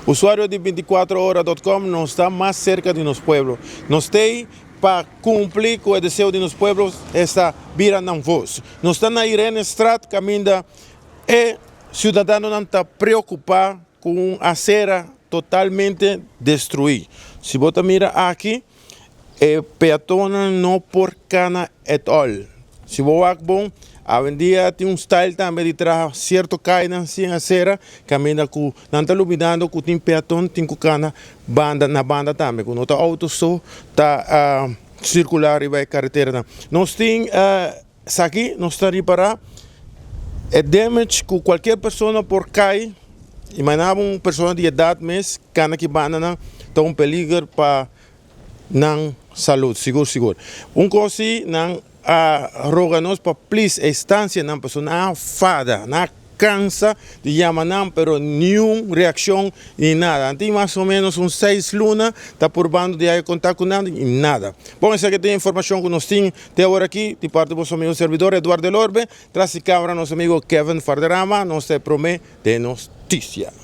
Usuario di 24ora.com, nos ta mas serka di nos pueblo. Nos t'ei pa kumpli ku e deseo di nos pueblo, esta bira nan vos. Nos ta na Irenestraat kaminda e siudadanonan ta preokupá ku un asera totalmente destruí. Si bo ta mira aki, e peatonnan no por kana at all. Si bo wak bon, awendia tin un style tambe di traha sierto kainan sin asera, kaminda ku nan ta lubidando ku tin peaton tin ku kana banda na banda tambe, ku no ta outo so ta sirkulá riba e kareteranan. Nos tin esaki, nos ta ripará e damage ku kualkier persona por kai, imaginá bo un persona di edat mes kana ki bandanan ta un peliger pa nan salud, sigur sigur. Un kos si nan a roga nos pa please e instancianan pasobra nan a fada, nan a cansa di yama nan pero niun reaccion ni nada. Nan tin mas o menos un seis luna ta purbando di haya contact cu nan y nada. Bon, esaki ta e informacion cu nos tin te awor aki di parti boso amigo servidor Eduardo Elorbe, tras di camera nos amigo Kevin Farderama, nos ta e prome den nos ticia.